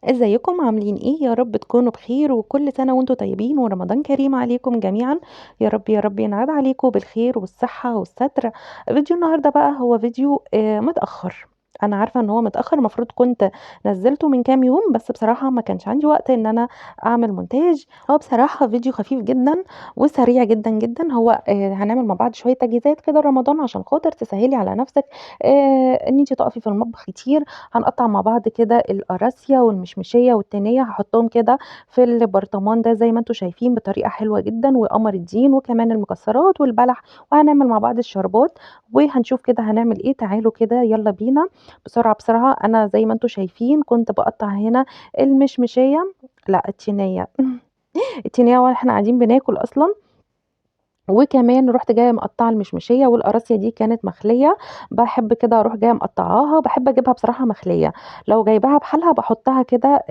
ازيكم عاملين ايه؟ يا رب تكونوا بخير، وكل سنة وانتم طيبين، ورمضان كريم عليكم جميعا. يا رب يا رب ينعاد عليكم بالخير والصحة والستر. فيديو النهاردة بقى هو فيديو متأخر. انا عارفة ان هو متأخر، المفروض كنت نزلته من كام يوم، بس بصراحة ما كانش عندي وقت ان انا اعمل مونتاج. هو بصراحة فيديو خفيف جدا وسريع جدا جدا. هو هنعمل مع بعض شوية تجهيزات كده رمضان عشان خاطر تسهلي على نفسك ان انت تقفي في المطبخ كتير. هنقطع مع بعض كده القراصية والمشمشية والتانية، هحطهم كده في البرطمان ده زي ما انتم شايفين بطريقة حلوة جدا، وقمر الدين وكمان المكسرات والبلح، وهنعمل مع بعض الشربات وهنشوف كده هنعمل ايه. تعالوا كده يلا بينا بسرعة بسرعة. انا زي ما انتم شايفين كنت بقطع هنا المشمشية، لا التينية التينية واحنا قاعدين بناكل اصلا. وكمان رحت جاية مقطعه المشمشيه والقراصيه دي كانت مخليه، بحب كده اروح جاية مقطعاها، بحب اجيبها بصراحة مخليه، لو جايباها بحالها بحطها كده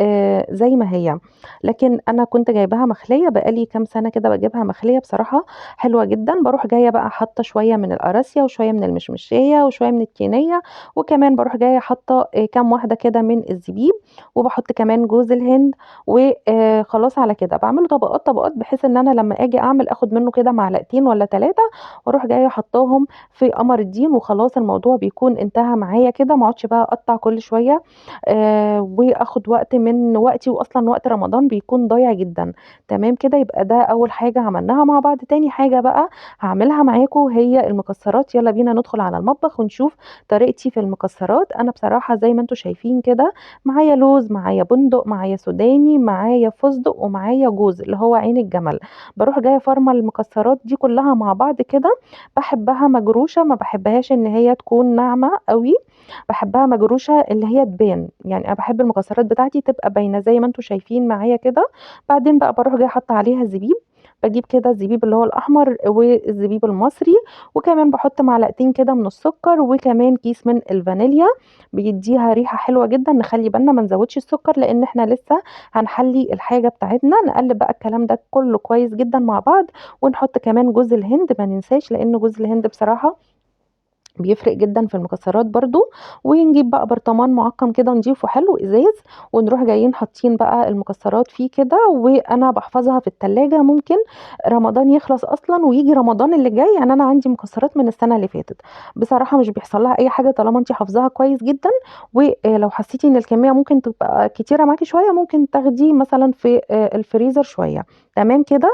زي ما هي، لكن انا كنت جايباها مخليه بقالي كام سنة كده بجيبها مخليه، بصراحة حلوة جدا. بروح جاية بقى حاطه شوية من القراصيه وشوية من المشمشيه وشوية من التينيه، وكمان بروح جاية حاطه كام واحدة كده من الزبيب، وبحط كمان جوز الهند، وخلاص على كده. بعمله طبقات طبقات بحيث ان انا لما اجي اعمل اخد منه كده معلقتين ولا 3، واروح جاية حطاهم في قمر الدين، وخلاص الموضوع بيكون انتهى معايا كده. ما اقعدش بقى اقطع كل شوية واخد وقت من وقتي، واصلا وقت رمضان بيكون ضايع جدا. تمام كده، يبقى ده اول حاجة عملناها مع بعض. تاني حاجة بقى هعملها معاكم هي المكسرات. يلا بينا ندخل على المطبخ ونشوف طريقتي في المكسرات. انا بصراحة زي ما انتم شايفين كده معايا لوز، معايا بندق، معايا سوداني، معايا فستق، ومعايا جوز اللي هو عين الجمل. بروح جاية فرمه المكسرات دي كلها مع بعض كده. بحبها مجروشه، ما بحبهاش ان هي تكون ناعمة قوي، بحبها مجروشه اللي هي تبان، يعني انا بحب المكسرات بتاعتي تبقى باينة زي ما انتم شايفين معايا كده. بعدين بقى بروح جاية حاطه عليها زبيب، بجيب كده الزبيب اللي هو الاحمر والزبيب المصري، وكمان بحط معلقتين كده من السكر، وكمان كيس من الفانيليا، بيديها ريحه حلوة جدا. نخلي بالنا ما نزودش السكر لان احنا لسه هنحلي الحاجة بتاعتنا. نقلب بقى الكلام ده كله كويس جدا مع بعض، ونحط كمان جوز الهند ما ننساش، لان جوز الهند بصراحة بيفرق جدا في المكسرات برضو. ونجيب بقى برطمان معقم كده نضيفه حلو ازاز، ونروح جايين حاطين بقى المكسرات فيه كده. وانا بحفظها في التلاجة، ممكن رمضان يخلص اصلا ويجي رمضان اللي جاي، يعني انا عندي مكسرات من السنة اللي فاتت بصراحة مش بيحصل لها اي حاجة طالما انت حافظاها كويس جدا. ولو حسيتي ان الكمية ممكن تبقى كتيرة معاكي شوية، ممكن تاخديه مثلا في الفريزر شوية. تمام كده.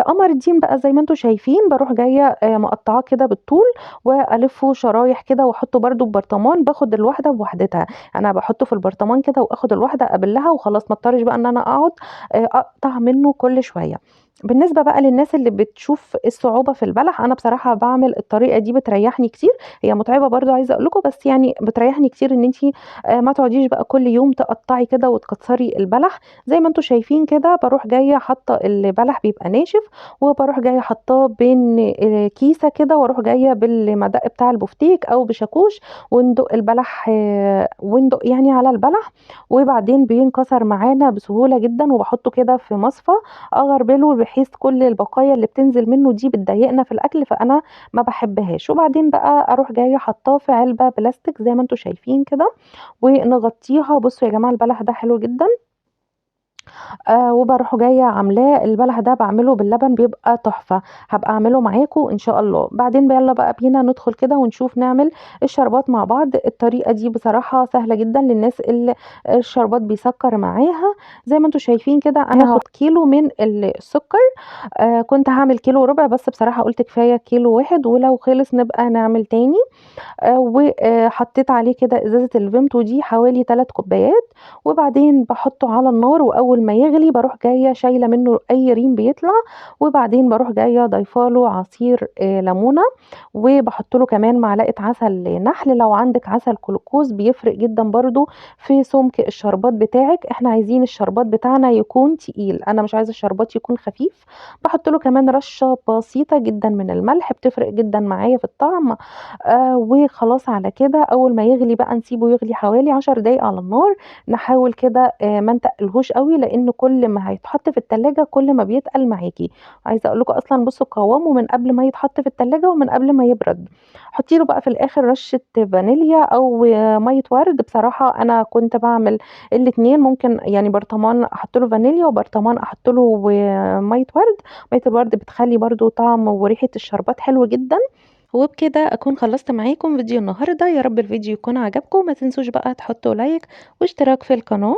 قمر الدين بقى زي ما انتم شايفين بروح جاية مقطعاه كده بالطول، والفه شرايح كده، واحطه برده في برطمان. باخد الواحدة بوحدتها، انا بحطه في البرطمان كده واخد الواحدة قبلها وخلاص، ما اضطرش بقى ان انا اقعد اقطع منه كل شوية. بالنسبة بقى للناس اللي بتشوف الصعوبة في البلح، انا بصراحة بعمل الطريقة دي بتريحني كتير. هي متعبة برضو عايزه اقول لكم، بس يعني بتريحني كتير ان انتي ما تقعديش بقى كل يوم تقطعي كده وتكسري البلح. زي ما انتم شايفين كده بروح جاية حاطه البلح بيبقى ناشف، وبروح جاية حاطاه بين كيسه كده، واروح جاية بالمدق بتاع البفتيك او بشاكوش، وندق البلح وندق يعني على البلح، وبعدين بينكسر معانا بسهولة جدا. وبحطه كده في مصفى اغربله بحيث كل البقايا اللي بتنزل منه دي بتضايقنا في الاكل، فانا ما بحبهاش. وبعدين بقى اروح جاية حطاه في علبة بلاستيك زي ما انتم شايفين كده، ونغطيها. بصوا يا جماعة البلح ده حلو جدا. وبروح جاية عاملاه البلح ده بعمله باللبن بيبقى تحفة، هبقى اعمله معاكم ان شاء الله. بعدين يلا بقى بينا ندخل كده ونشوف نعمل الشربات مع بعض. الطريقة دي بصراحة سهلة جدا للناس اللي الشربات بيسكر معاها. زي ما انتم شايفين كده انا هاخد كيلو من السكر، كنت هعمل كيلو وربع بس بصراحة قلت كفاية كيلو واحد، ولو خلص نبقى نعمل تاني. وحطيت عليه كده ازازة الفيمتو دي حوالي 3 كوبايات، وبعدين بحطه على النار، واول ما يغلي بروح جاية شايله منه اي ريم بيطلع، وبعدين بروح جاية ضايفه له عصير ليمونه، وبحط له كمان معلقه عسل نحل. لو عندك عسل كلوكوز بيفرق جدا برضو في سمك الشربات بتاعك. احنا عايزين الشربات بتاعنا يكون تقيل، انا مش عايزه الشربات يكون خفيف. بحط له كمان رشه بسيطة جدا من الملح، بتفرق جدا معايا في الطعم. وخلاص على كده. اول ما يغلي بقى نسيبه يغلي حوالي 10 دقايق على النار، نحاول كده ما نتقلهوش قوي لان لإن كل ما هيتحط في التلاجة كل ما بيتقل معاكِ. عايزة أقول لكم أصلًا بُصّوا قوامه من قبل ما يتحط في التلاجة ومن قبل ما يبرد. حطي له بقى في الآخر رشة فانيليا أو مَيّة ورد، بصراحة أنا كنت باعمل الاتنين، ممكن يعني برطمان أحط له فانيليا وبرطمان أحط له مَيّة ورد. مَيّة الورد بتخلّي برضه طعم وريحة الشربات حلو جدًا. وبكده أكون خلصت معاكم فيديو النهاردة، يا رب الفيديو يكون عجبكم، ما تنسوش بقى تحطوا لايك واشتراك في القناة.